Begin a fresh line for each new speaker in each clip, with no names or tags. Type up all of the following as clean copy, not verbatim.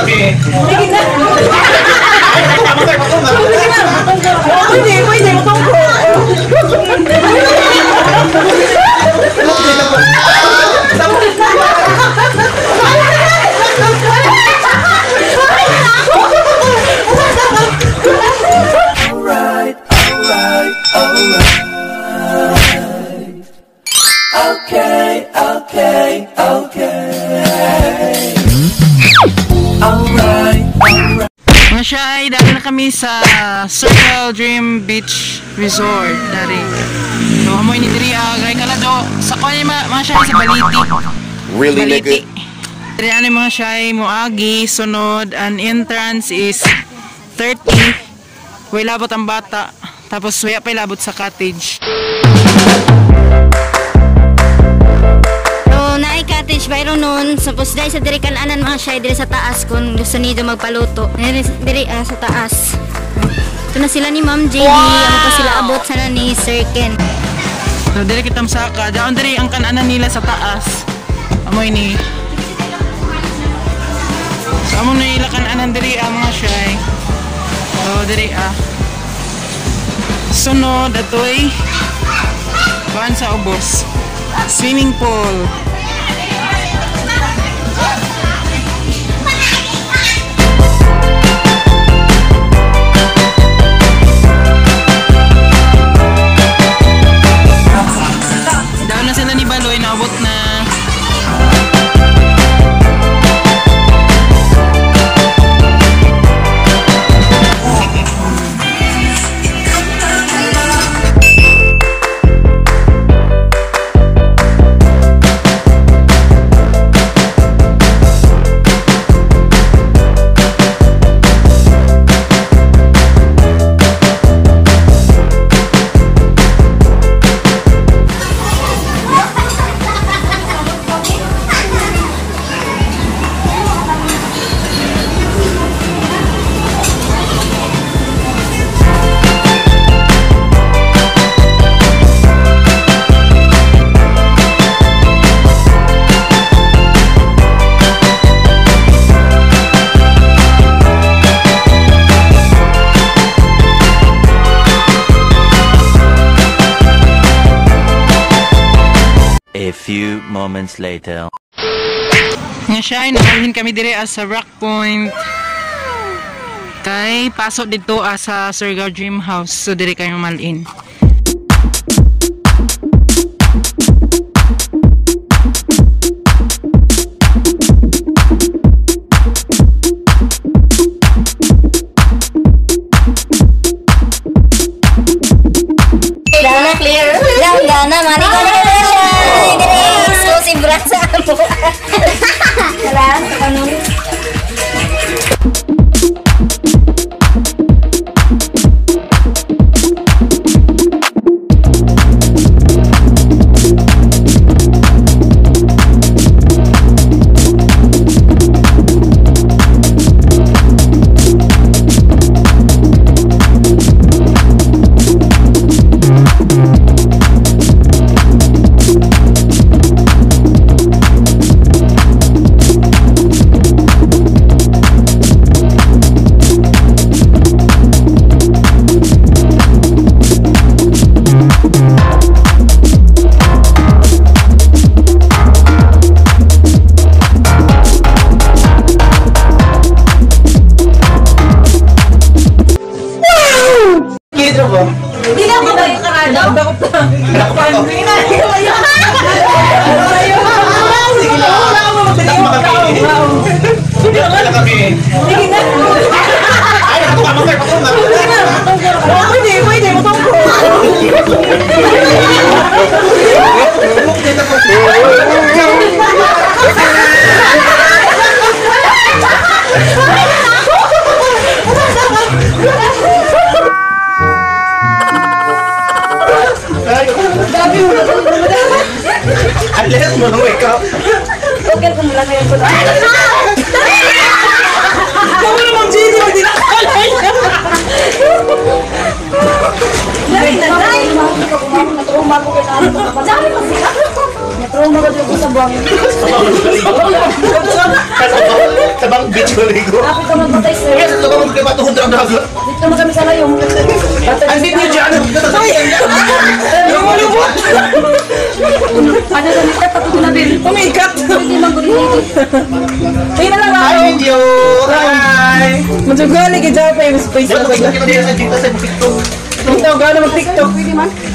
Okay. Alright, alright.
Mga shy, dali na kami sa Surigao Dream Beach Resort. Dari. So, amoy ni diri gay kalado. Sa kuan mga shy sa Baliti.
Really,
Baliti.
nigga?
Diri ani mga shy moagi sunod ang entrance is 30. Way labot ang bata. Tapos waya pa labot sa cottage.
So, naay cottage bayro nun. Tapos dahil sa diri kananan mga shy diri sa taas kung gusto niyo magpaluto. Diri sa taas. Ito na sila ni Ma'am JD. Wow! Ano pa sila abot sana ni Sir Ken.
So diri kita saka. Daon diri ang kananan nila sa taas. Amoy ni. So amo na ila kananan diri ang mga shy. So diri ah. Sunod atoy kuan sa ubos. Swimming pool. Daon na sila ni Baloy, naabot na.
A few moments later.
Nga siya, nakalhin kami dire sa Rock Point. Kay pasok dito sa Surigao Dream House. So dire kayo malin.
Dana clear. Dana mali ko na siya. Diri exclusive ra sa amo. Wala sa kanon.
Unless mo nang wake up.
Okay kung wala kayo ko.
Kamu naman Gigi, hindi na kalay.
Dai na dai. Bago kay sa Dami pa sila. Natrauma ka dito sa buwang.
Sa bang beach ko ligo.
Ako ka magbatay, sir.
Yes, ito ba magkabatuhod ang dagat?
Dito naman kami sa layong.
Ang video dyan!
Lumulubot!
Ano na nita patuto na din.
Umikat!
Hindi man gulihigit.
Ayun na lang
Hi,
ako.
video! Hi!
Matsugali kay Japa yung space
Dapat
na
ko kita sa dito sa TikTok.
Ito, gano'n mag-TikTok.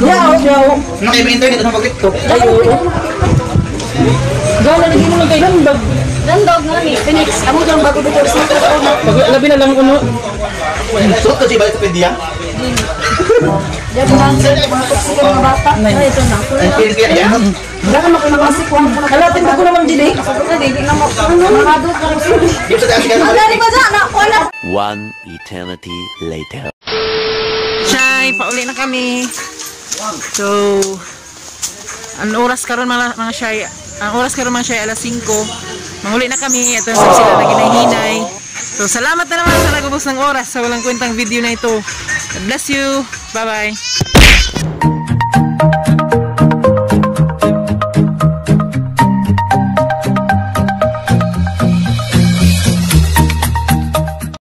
Yaw, yaw.
Naka internet ano mag-TikTok.
Ay, oo. Gano'n, lagi mo lang kay Landog.
Landog nga ni. Phoenix. Amo dyan bago dito sa
Labi na lang uno.
Suot ko siya balik sa pedia.
Diyan ba? Mga toxic ang mga bata. Ay, ito na.
Ang feeling kaya yan.
Halatin ko naman din eh.
Yung sa taas kaya.
Ang ba dyan? Wala.
One eternity later.
Shay, pauli na kami. So, ang oras karon mga shay, ang oras karon mga shay alas 5. Manguli na kami. Ito yung sila na ginahinay. So, salamat na naman sa nagubos ng oras sa walang kwentang video na ito. God bless you. Bye-bye.